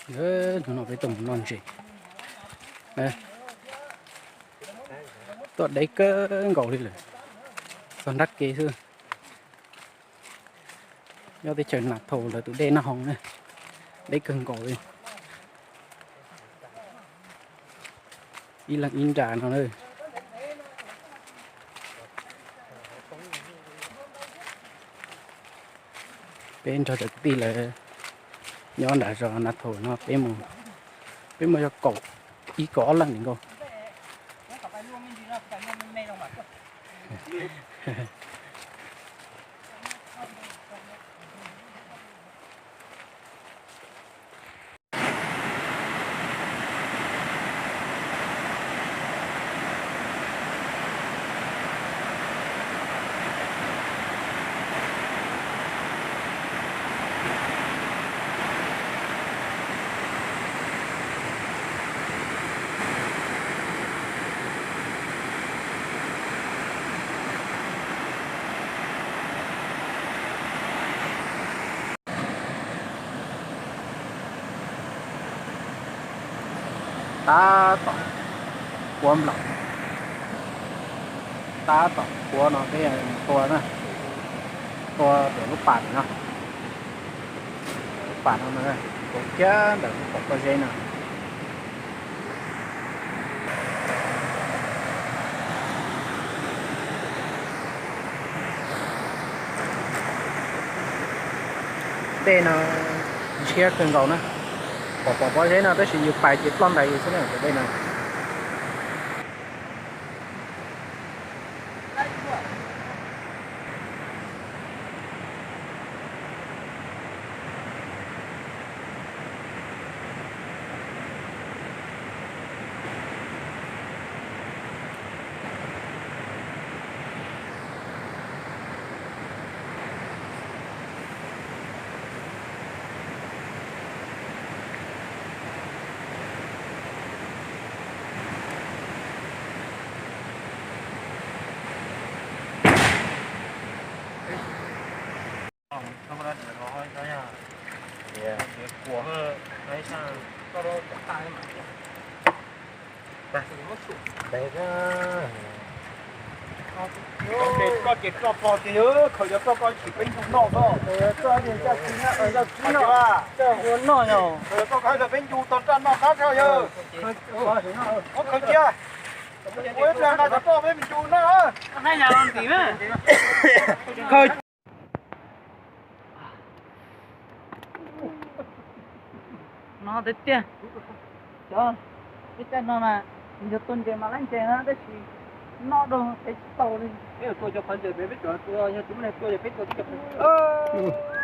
Hnub no peb tuaj mus noj ntses. Tuaj deb kawg nkaus li lawm, txog nrab ke xwb. Nyob teb chaws Nas Thaus lawv tus dej nab hoo na, deb kawg nkaus li. Ib leeg ib nra no na. Peb nrog cov kwv tij lawv nyob nram zos Nas Thaus no, peb mus, peb muaj yog kaum ib kaum ob leej li nkaus. Tab tom quav nplaum, tab tom quav no peb tua na, tua ntawm lub pas no, lub pas no, tua kiag ntawm lub pom pob zeb no. Dej no ntshiab kawg nkaus na, pom pom pob zeb no tab sis yus pais ces ploj ntais yus xwb na cov dej no. Koj ces roj pog ces yog khaws cov roj pog tsis peb ncu noj tod. Khaws cov roj pog tsis peb ncu tau raj noj qab rau yawg. Muab khaws cia. Ua ib pliag nqa cov roj peb me ncu noj. Khaws no tiag tiag. Cov peb caij no mas yog tua ntses mas laib ntses na tab sis noj dua peb tsis tau li. Peb tua cov qhov ntses peb, peb cov tua yog tsis muaj neeg tua ces peb tua tib cov.